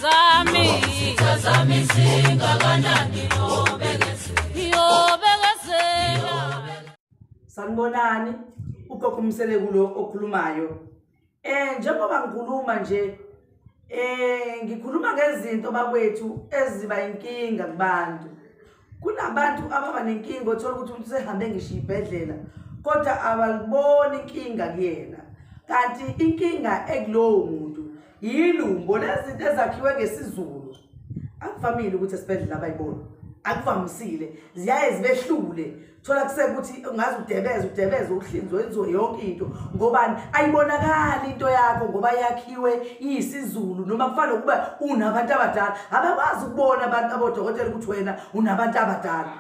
zami, Izitha zami zingakanani, yobekezela, yobekezela. Sanibonani, ugogo uMseleku lo okhulumayo. Njengoba ngikhuluma nje, ngikhuluma ngezinto bakwethu eziba inkinga kubantu. Kunabantu ababa nenkinga, othola ukuthi umuntu usehambe ngisho ibhedlela kodwa abaliboni inkinga kuyena. Kanti inkinga ekulowo muntu yilumbo lezinto ezakhiwe ngesiZulu. Akuvamile ukuthi esibhedlela abayiboni. Akuvamisile, ziyaye zibehlule. Thola kusekuthi ungaze udebeze, udebeze, uhlinzwe, wenziwe yonke into. Ngobani? Ayibonakali into yakho ngoba yakhiwe iyisiZulu, noma kufana nokuba unabantu abadala. Abakwazi ukubona abantu abodokotela ukuthi wena unabantu abadala.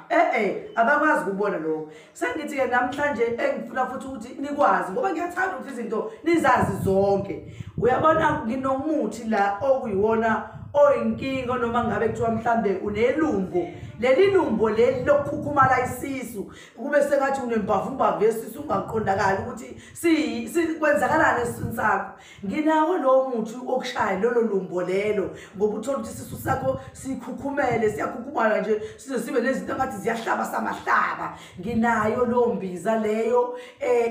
Abakwazi ukubona lokho. Sengithi-ke namhlanje engifuna futhi ukuthi nikwazi, ngoba ngiyathanda ukuthi izinto nizazi zonke. Uyabona, nginomuthi la okuyiwona oyinkinga, noma ngabe kuthiwa mhlambe unelumbo, leli lumbo leli lokukhukhumala isisu, kube sengathi unembavumbavu yesisu, ungaqondakali ukuthi kwenzakalani esiswini sakho. Nginawo lowo muthi okushaya lolo lumbo lelo, ngoba uthola ukuthi isisu sakho sikhukhumele, siyakhukhumala nje, size sibe nezinto engathi ziyahlaba samahlaba. Nginayo lowo mbiza leyo,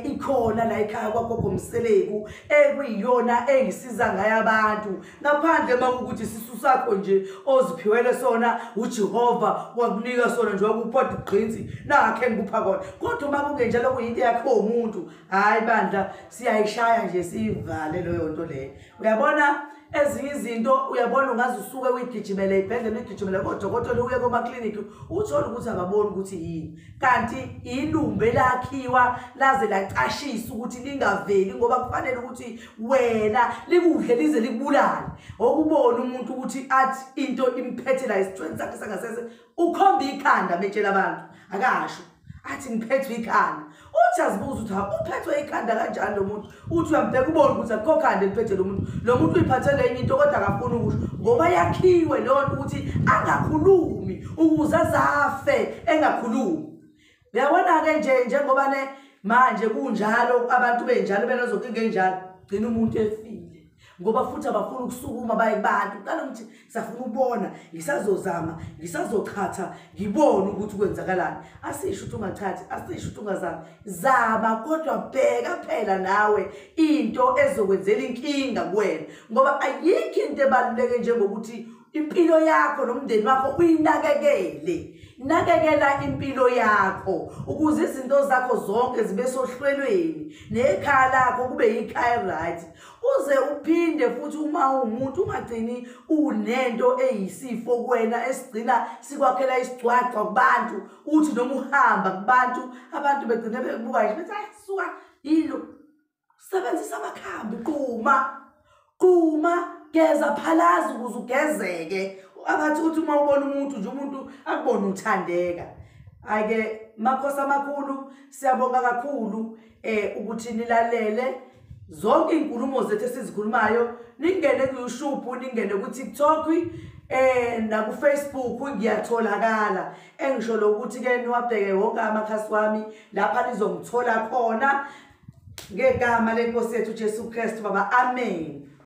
ikhona la ekhaya kwaGogo Mseleku, ekuyiyona engisiza ngayo abantu. Ngaphandle makukuthi isisu sakho nje oziphiwele sona uJehova wakunika sona nje, wakupha ugqinsi nakhe ngikupha kona. Kodwa uma kungenjalo kuyinto yakho umuntu, hayi bandla, siyayishaya nje siyivale leyo nto leyo. Uyabona ezinye izinto, uyabona ungaze usuke uyigijimele ibhedlela, uyigijimele kodokotela, uye komakliniki, uthole ukuthi ababoni ukuthi yini. Kanti ilumbe lakhiwa laze lacashisa ukuthi lingaveli, ngoba kufanele ukuthi wena likudle lize likubulale. Okubona umuntu ukuthi athi into imphethe la esithweni sakhe sangasese, ukhomba ikhanda metshela abantu, akasho athi ngiphethwe ikhanda. Uthi azibuza ukuthi uphethwe ikhanda kanjani lo muntu, uthi uyambheka ubone ukuthi akukho khanda eliphethe lo muntu. Lo muntu uyiphathele enye into kodwa akafuni ukusho, ngoba yakhiwe leyo nto ukuthi angakhulumi ukuze azafe engakhulumi. Uyabona-ke nje, njengoba ne manje kunjalo, abantu benjalo benezonkinga enjalo, gcina umuntu efile, ngoba futhi abafuni ukusukuma baye kubantu. Uqala ukuthi safuna ukubona, ngisazozama, ngisazochatha, ngibone ukuthi kwenzakalani. Asisho ukuthi ungachathi, asisho ukuthi ungazami, zama, kodwa bheka phela nawe into ezokwenzela inkinga kuwena, ngoba ayikho into ebaluleke njengokuthi impilo yakho nomndeni wakho uyinakekele. Nakekela impilo yakho ukuze izinto zakho zonke zibe sohlelweni, nekhaya lakho kube yikhaya right. Uze uphinde futhi uma uwumuntu ungagcini unento eyisifo kuwena esigcina sikwakhela isigcwagcwa kubantu, uthi noma uhamba kubantu abantu begcine bekubuka nje bethi hayi suka yilo. Sebenzisa amakhambi, quma quma, geza, phalaza ukuze ugezeke. Abathi uthi uma ubona umuntu nje, umuntu akubone uthandeka. Hhayi-ke makhosi amakhulu, siyabonga kakhulu ukuthi nilalele zonke iy'nkulumo zethu esizikhulumayo. Ningene ku-YouTube, ningene ku-TikTok, naku-Facebook ngiyatholakala. Engisho lokuthi-ke niwabheke wonke amakhasi wami lapha nizongithola khona. Ngegama lenkosi yethu Jesu Kristu Baba, amen.